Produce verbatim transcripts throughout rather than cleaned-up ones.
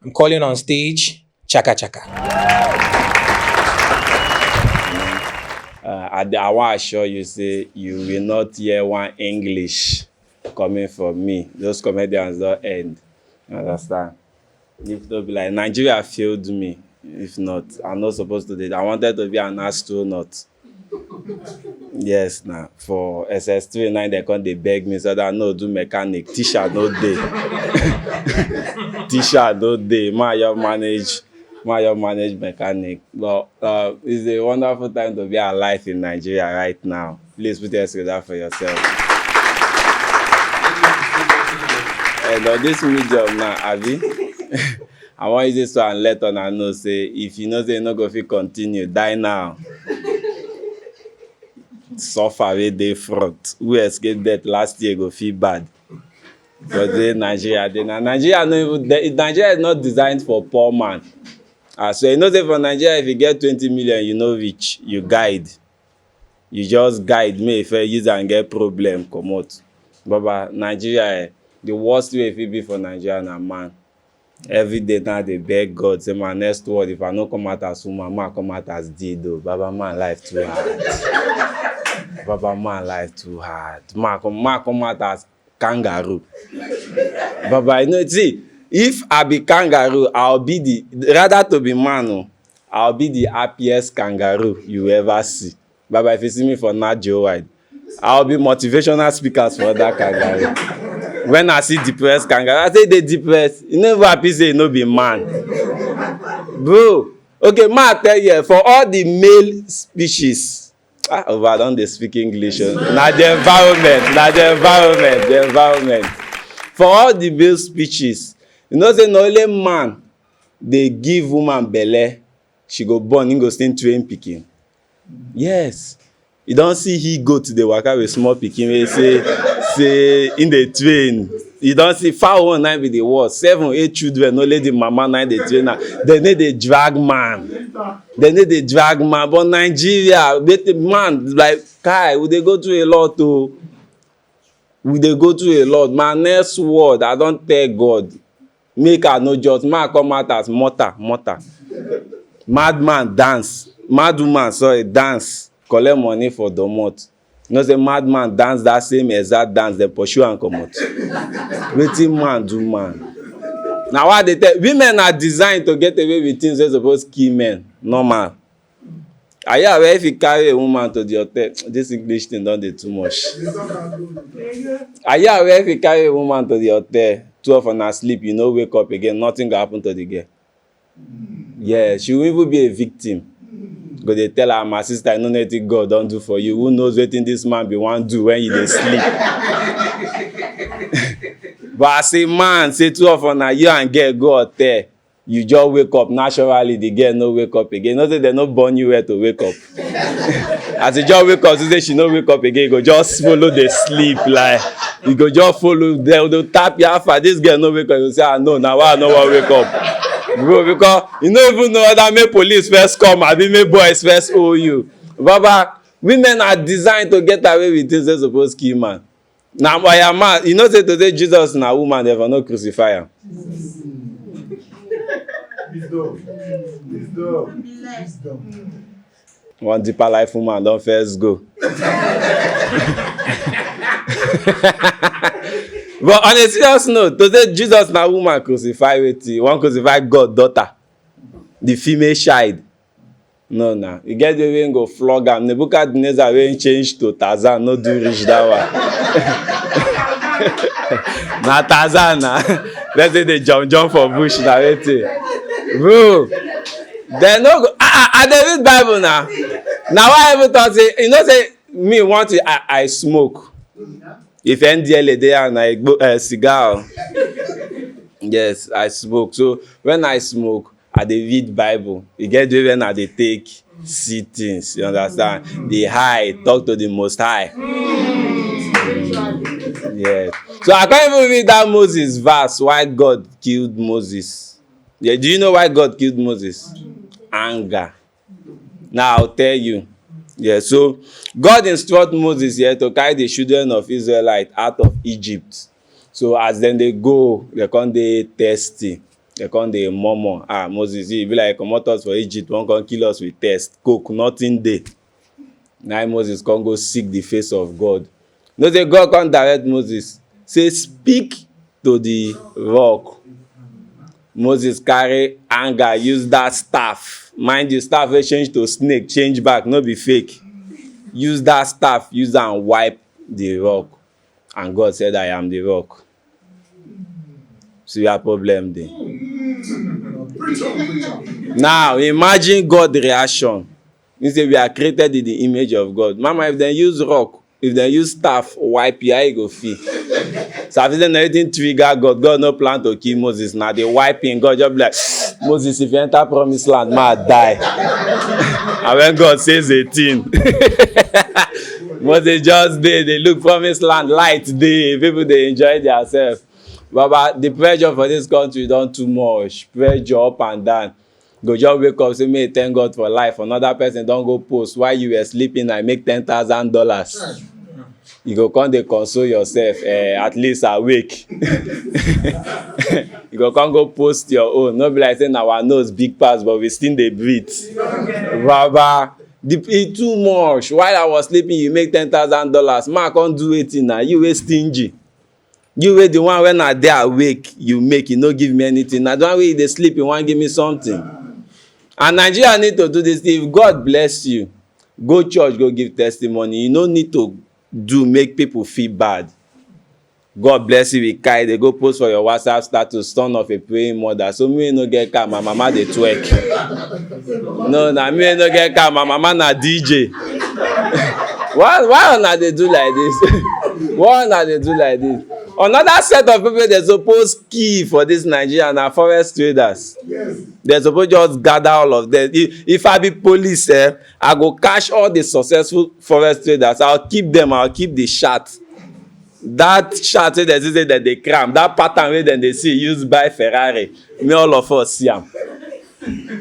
I'm calling on stage Chaka Chaka. Uh, I, I want to assure you, say you will not hear one English coming from me. Those comedians don't end. You understand? If not be like Nigeria failed me, if not, I'm not supposed to do it. I wanted to be an astronaut. Yes, now for S S three now they come they beg me so that no do mechanic. Teacher no day. Teacher no day. My your manage. My your manage mechanic. But uh, it's a wonderful time to be alive in Nigeria right now. Please put your screen for yourself. And on this medium now, Abby, I want you to and let on and know say if you know say you no go fit continue, die now. Suffer wey dey front. Who escape death last year go feel bad. But dey Nigeria, dey na Nigeria no even dey, Nigeria is not designed for poor man. Ah, so you know say for Nigeria, if you get twenty million, you no reach, you guide. You just guide me if I use and get problem comot. Baba, Nigeria, eh, the worst way fit be for Nigeria na man. Every day now they beg God, say my next word, if I no come out as woman, ma come out as dildo. Baba, man life too hard. Baba, man life too hard. Ma come, ma come out as kangaroo. Baba, you know, see, if I be kangaroo, I'll be the, rather to be man, oh, I'll be the happiest kangaroo you ever see. Baba, if you see me for Nat Geo Wide, I'll be motivational speakers for that kangaroo. When I see depressed kangaroo, I say they depressed. You never happy say you no be man. Bro, okay, ma tell you, for all the male species, ah, over I don dey speak English. Oh. Na the environment, na the environment, the environment. For all the male species, you know say na only man dey give woman belle, she go born, he go still train pikin. Yes. You don see he goat dey waka with small pikin wey say say in dey train. You don see fowl own na be the worst. Seven, eight children, only the mama na dey train am. Dem no dey drag man. Dem no dey drag man. But Nigeria, wetin man like kai, we dey go through a lot o. We dey go through a lot. My next word, I don tell God, make I no just, make I come out as mortar, mortar. Madman dance, mad woman, sorry, dance, collect money for domot. You know say madman dance that same exact dance, dem pursue am comot. Wetin man do man? Na why I dey tell, women are designed to get away with things wey suppose kill men. Normal. Are you aware if you carry a woman to the hotel? This English thing don dey too much. Are you aware if you carry a woman to the hotel, two of una sleep, you no wake up again, nothing go happen to the girl? Yeah, she will even be a victim. Go dey tell her, "My sister, I no know wetin God don do for you. Who knows wetin this man be wan do when you dey sleep?" But as a man, say two of una, you and girl go hotel, you just wake up naturally, the girl no wake up again. You know say dem no born you well to wake up. As you just wake up, see say she no wake up again, you go just follow the sleep, like, you go just follow. Dem go tap you, "How far? This girl no wake up." You go say, "Ah, no, na why I no wan wake up?" Bro, because you no even know whether make police first come, abi make boys first hold you. Baba, women are designed to get away with things wey suppose kill man. Na why am I? You know say to say Jesus na woman, dem for no crucify am. Wisdom. Wisdom. Wisdom. One deeper life woman don first go. But on a serious note, to say Jesus na woman, crucify wetin? Wan crucify God daughter, the female child. No, na. E get the way wey go flog am. Nebuchadnezzar wey change to Tarzan no do reach that one. Na Tarzan na. Let's say they jump jump for bush na wetin. Bro, dem no go. I, I, I dey read Bible na. Na why I even talk say, you know say me want to, I, I smoke. If N D L A dey and I go uh, cigar. Yes, I smoke. So when I smoke, I dey read Bible. E get the way when I dey take see things, you understand? The high, talk to the most high. Yes. So I can't even read that Moses verse, why God killed Moses. Yeah, do you know why God killed Moses? Anger. Now I'll tell you. Yeah, so God instruct Moses here to carry the children of Israelite out of Egypt. So as then they go, they come dey thirsty. Dem come dey murmur, "Ah, Moses, e be like you comot us for Egypt, wan come kill us with thirst, coke, nothing dey." Na im Moses come go seek the face of God. You know say God come direct Moses, say, "Speak to the rock." Moses carry anger, use that staff. Mind you, staff wey change to snake, change back, no be fake. Use that staff, use am wipe the rock. And God said, "I am the rock." See where problem dey. Now, imagine God reaction. He say, "We are created in the image of God." Mama, if dem use rock, if dem use staff, wipe you, how you go feel? So I feel say na wetin trigger God. God no plan to kill Moses. Na the wiping, God just be like, "Moses, if you enter promised land, ma die." And when God says a thing, Moses just dey, dey look promised land, light dey, people dey enjoy themselves. Baba, the pressure for this country don too much. Pressure up and down. Go just wake up, say, "May thank God for life." Another person don go post, "While you were sleeping, I make ten thousand dollars." You go come dey console yourself, eh, "At least I wake." You go come go post your own. No be like say na our nose big pass, but we still dey breathe. Baba, the, e too much. "While I was sleeping, you make ten thousand dollars." Ma come do wetin na? You wey stingy. You wey the one wey na dey awake, you make, you no give me anything. Na the one wey you dey sleep, you wan give me something. And Nigeria need to do this. If God bless you, go church, go give testimony. You no need to do make people feel bad. God bless you with car, dey go post for your WhatsApp status, "Son of a praying mother." So me wey no get car, my mama dey twerk. No, na me wey no get car, my mama na D J. Why, why una dey do like this? Why una dey do like this? Another set of people wey dem suppose kill for this Nigeria na forex traders. Dem suppose just gather all of them. If, if I be police, eh, I go catch all the successful forex traders. I'll keep them. I'll keep the chart. That chart wey dem see say dem dey cram, that pattern wey dem dey see use buy Ferrari, make all of us see am.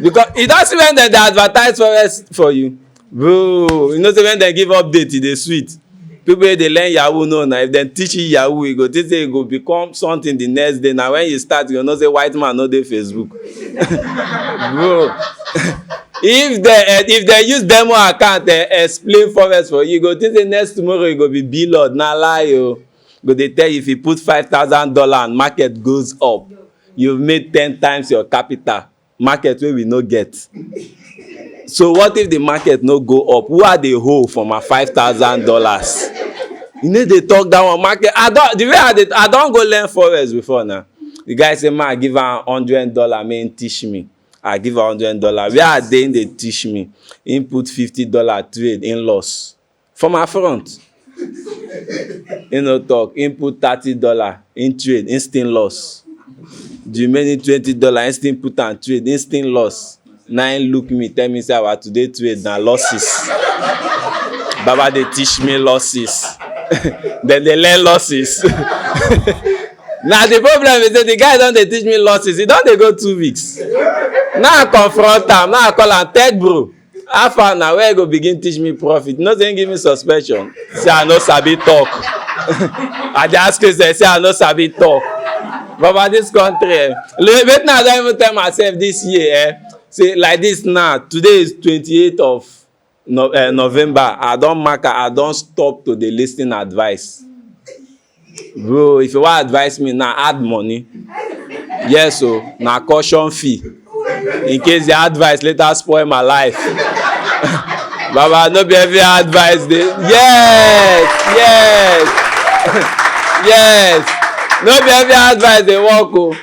Because you don see when dem dey advertise forex for you, bro. You know say when dem give update, e dey sweet. People wey dey learn Yahoo know na, if dem teach you Yahoo, you go think say you go become something the next day. Na when you start, you go know say white man no dey Facebook. Bro, if dem, eh, if dem use demo account, eh, explain forex for you, you go think say next tomorrow you go be B-Lord. Na lie o. Go dey tell you, if you put five thousand dollar and market goes up, you've made ten times your capital. Market wey we no get. So what if the market no go up? Who I dey owe for my five thousand dollars? You no dey talk that one. Market, I don, the way I dey, I don go learn forex before now. The guy say, "Ma, give am hundred dollar, make him teach me." I give am hundred dollar. Where I dey, him dey teach me. Him put fifty dollar trade, him loss. For my front. Him no talk. Him put thirty dollar, him trade, him still loss. The remaining twenty dollar, him still put am trade, him still loss. Na him look me, tell me say, "Our today trade na losses." Baba dey teach me losses. Dem dey learn losses. Now the problem is that the guy don dey teach me losses. E don dey go two weeks. Now I confront am. Now I call am, "Tech bro, how far na? Where you go begin teach me profit?" No say him give me suspension. Say I no sabi talk. I dey ask question, say I no sabi talk. But for this country, eh, le-, wetin I don even tell myself this year, eh? Say like this now, today is twenty-eighth of No-, eh, November. I don mark am, I don stop to dey listen advice. Bro, if you wan advise me now, add money. Yes o, na caution fee. In case the advice later spoil my life. Baba, no be every advice dey. Yes, yes. Yes. No be every advice dey work o.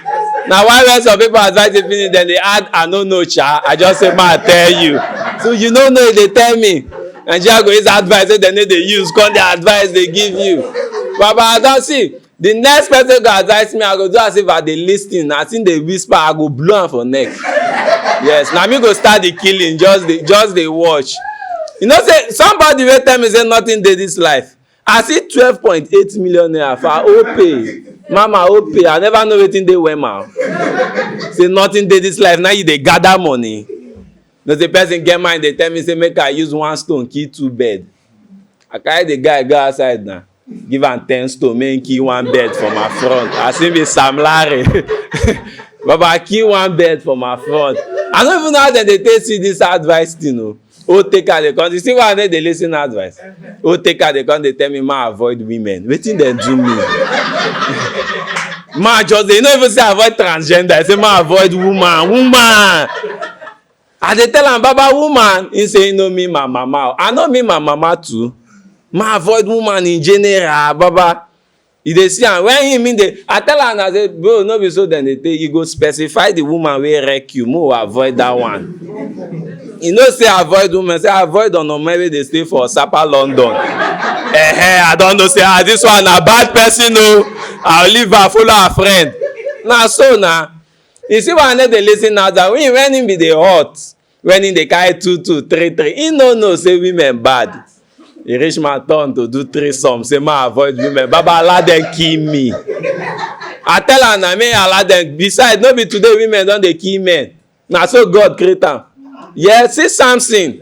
Na why when some people advise you finish, dem dey add, "I no know, cha. I just say, ma, I tell you." So you no know, you dey tell me. Nigeria go use advice wey dem no dey use, come dey advice dey give you. Baba, I don see. The next person go advise me, I go do as if I dey listen. As him dey whisper, I go blow am for neck. Yes, na me go start the killing. Just dey, just dey watch. You know say somebody wey tell me say nothing dey this life. I see twelve point eight million naira for Opay. Mama, Opay, I never know wetin dey Wema. Say nothing dey this life, now you dey gather money. No say person get mind, dey tell me say make I use one stone kill two bird. I carry the guy go outside now. Give am ten stone, make him kill one bird for my front. As him be Sam Larry. Baba, kill one bird for my front. I no even know how dem dey take see this advice thing o. O take am dey come. You see why I no dey listen advice? O take am dey come dey tell me ma avoid women. Wetin dem do me? Ma just dey, you no even say avoid transgender. You say ma avoid woman. Woman. I dey tell am, Baba, woman. He say he no mean my mama o. I no mean my mama too. Ma avoid woman in general, Baba. You dey see am when he mean dey. I tell am, I say, bro, no be so dem dey take. You go specify the woman wey wreck you. Mo avoid that one. You know say avoid women. Say avoid on men wey dey stay for Sapa London. Eh, I don know say, ah, this one na bad person o. I leave her, follow her friend. Na so na. You see why I no dey listen now? That when when him be dey hot, when him dey carry two two three three, he no know say women bad. E reach my turn to do threesome, say ma avoid women. Baba, allow dem kill me. I tell am na me allow dem. Besides, no be today women don dey kill men. Na so God create am. Yes, see Samson,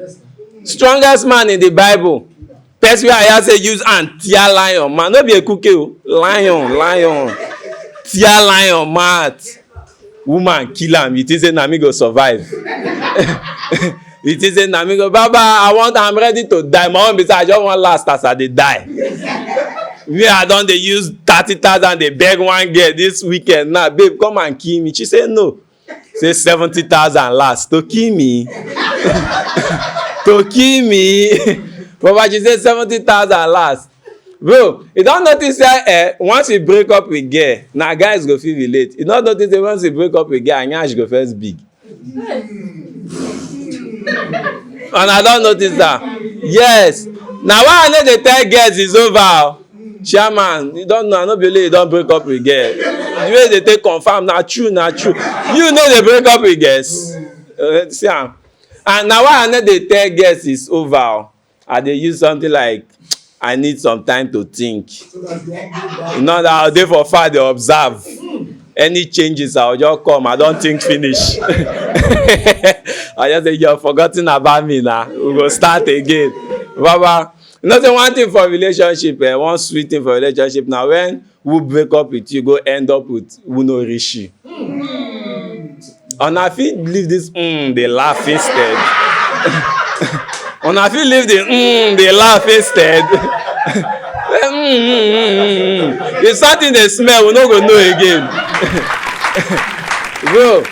strongest man in the Bible. Person wey I hear say use hand tear lion mouth. No be ekuke o. Lion, lion. Tear lion mouth. Woman kill am. You think say na me go survive? You think say na me go, Baba, I want, I'm ready to die. My own be say I just wan last as I dey die. Me, I don dey use thirty thousand dey beg one girl this weekend now. Babe, come and kill me. She say no. Say seventy thousand last. To kill me? To kill me? Baba, she say seventy thousand last. Bro, you don notice say, eh, once you break up with girl, na guys go fit relate. You don notice say once you break up with girl, yansh go first big. And I don notice that. Yes. Na why I no dey tell girls it's over o. Chairman, you don know, I no be only you don break up with girl. The way they take confirm, na true, na true. You no dey break up with girls. Uh, see am. And na why I no dey tell girls it's over o. I dey use something like, I need some time to think. You know that I dey for far dey observe. Any changes, I will just come. I don think finish. I just say, you have forgotten about me now. We go start again. Baba, you know say one thing for relationship, eh, one sweet thing for relationship na when who break up with you go end up with who no reach you. Una fit leave this mm dey laugh instead. Una fit leave the mm dey laugh instead. Mm, mm, mm, mm, mm. If something dey smell, we no go know again. Bro,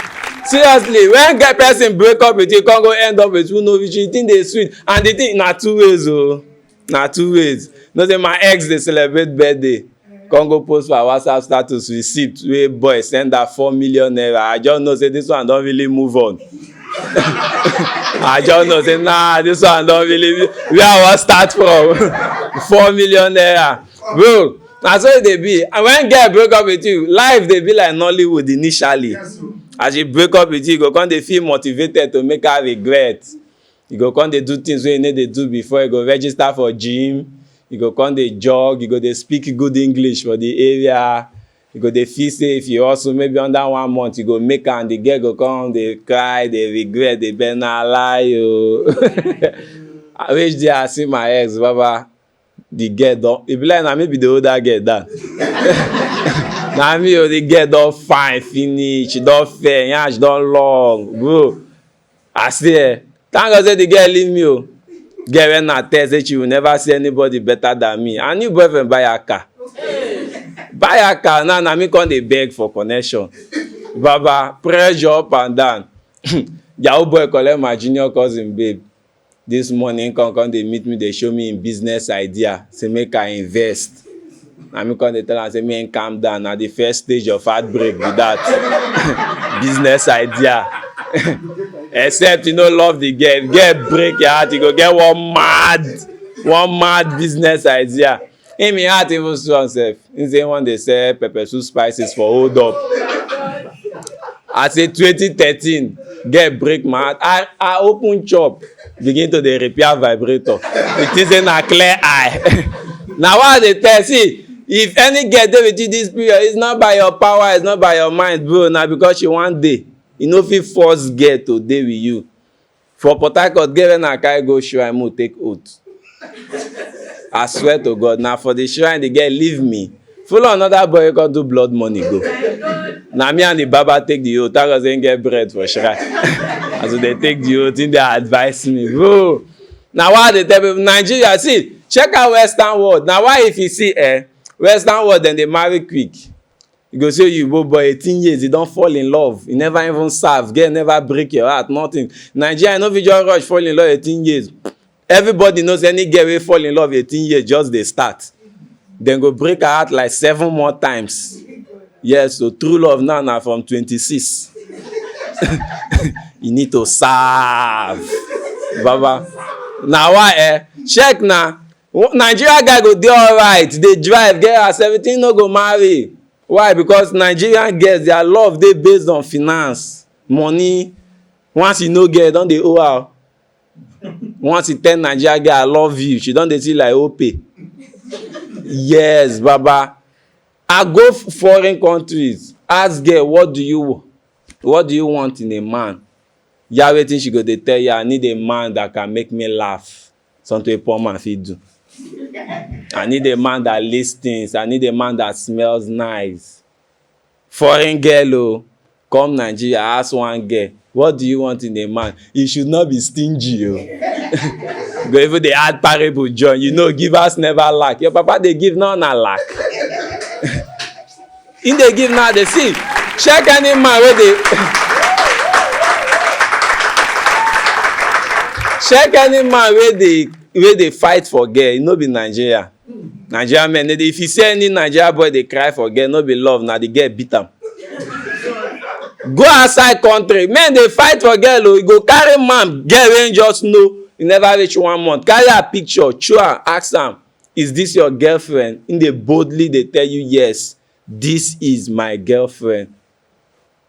seriously, when get person break up with you, come go end up with who no reach you, the thing dey sweet. And the thing na two ways o. Na two ways. You know say my ex dey celebrate birthday. Come go post for her WhatsApp status receipt wey boy send her four million naira. I just know say this one don really move on. I just know say, nah, this one don really, where I wan start from? Four million naira. Bro, na so e dey be. And when girl break up with you, life dey be like Nollywood initially. As she break up with you, you go come dey feel motivated to make her regret. You go come dey do things wey you no dey do before. You go register for gym. You go come dey jog. You go dey speak good English for the area. You go dey feel say if you hustle, maybe under one month, you go make am. The girl go come dey cry, dey regret, dey beg, na lie o. I wish day I see my ex, Baba. The girl don, e be like na me be the older girl than. Na me o, the girl don fine finish, she don fair, yansh don long, bro. I say, eh, thank God say the girl leave me o. Girl wey na tell say she will never see anybody better than me. And new boyfriend buy her car. Buy her car now, na me come dey beg for connection. Baba, pressure up and down. Yahoo boy collect my junior cousin babe. This morning, come, come dey meet me, dey show me im business idea. Say make I invest. Na me come dey tell am say make im calm down. Na the first stage of heartbreak be that. Business idea. Except you no love the girl. If girl break your heart, you go get one mad, one mad business idea. Him, him heart even strong sef. He say he wan dey sell pepper soup spices for hold up. I say twenty thirteen, girl break my heart. I, I open chop, begin to dey repair vibrator. You think say na clear eye? Na why I dey tell. See, if any girl dey with you this period, it's not by your power, it's not by your mind, bro. Na because she wan dey. You no fit force girl to dey with you. For Port Harcourt, girl wey na carry go shrine, mo take oath. I swear to God, na for the shrine the girl leave me. Follow another boy, come do blood money go. Na me and the baba take the oath. Thank God say him get bread for shrine. As they take the oath, him dey advise me, bro. Now why they tell people Nigeria? See, check out Western world. Now why if you see eh, Western world then they marry quick. You go say you boy eighteen years, you don't fall in love. You never even serve. Girl never break your heart. Nothing. Nigeria, no fit just rush fall in love eighteen years. Everybody knows any girl wey fall in love eighteen years just dey start. Dem go break her heart like seven more times. Yes, so true love now na from twenty-six. You need to serve. Baba. Na why eh? Check na. Nigeria guy go dey alright, dey drive, get house, everything, no go marry. Why? Because Nigerian girls, their love dey based on finance, money. Once you no get, don dey owe her. Once you tell Nigeria girl I love you, she don dey see like opay. Yes, baba. I go foreign countries, ask girl, what do you what do you want in a man? Hear wetin she go dey tell you, I need a man that can make me laugh. Something a poor man fit do. I need a man that listens. I need a man that smells nice. Foreign girl o, come Nigeria, ask one girl, what do you want in a man? You should not be stingy o. Go even dey add parable join. You know, givers never lack. Your papa dey give, now na lack. He dey give now, dey see. Check any man wey dey check any man wey dey wey dey fight for girl, e no be Nigeria. Nigeria men, if you see any Nigeria boy dey cry for girl, no be love, na the girl beat am. Go outside country, men dey fight for girl o, you go carry man, girl wey just know, you never reach one month, carry her picture, show am, ask am, is this your girlfriend? He dey boldly dey tell you yes, this is my girlfriend.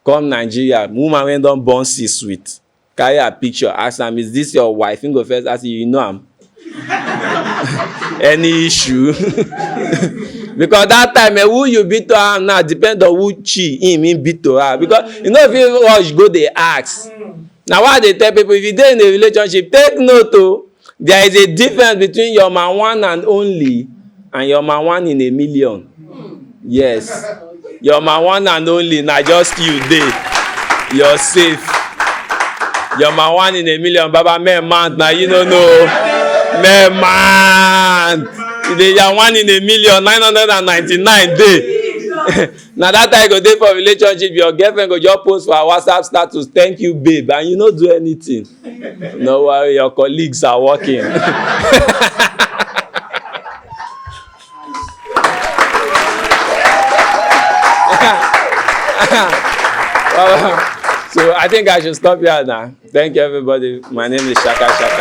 Come Nigeria, woman wey don born six with, carry her picture, ask am, is this your wife? He go first ask you, you know am? Any issue? Because that time eh, who you be to am now depend on who she him him be to her, because you no fit rush go dey ask. Na why I dey tell people, if you dey in a relationship, take note o, there is a difference between your man one and only and your man one in a million. Yes. Your man one and only, na just you dey. You're safe. Your man one in a million, baba, mere month, na you no know. Mere month. You dey yarn one in a million, nine hundred and ninety-nine dey. Na that time you go dey for relationship, your girlfriend go just post for her WhatsApp status, thank you babe, and you no do anything. No worry, your colleagues are working. So I think I should stop here now. Thank you, everybody. My name is Shaka Shaka.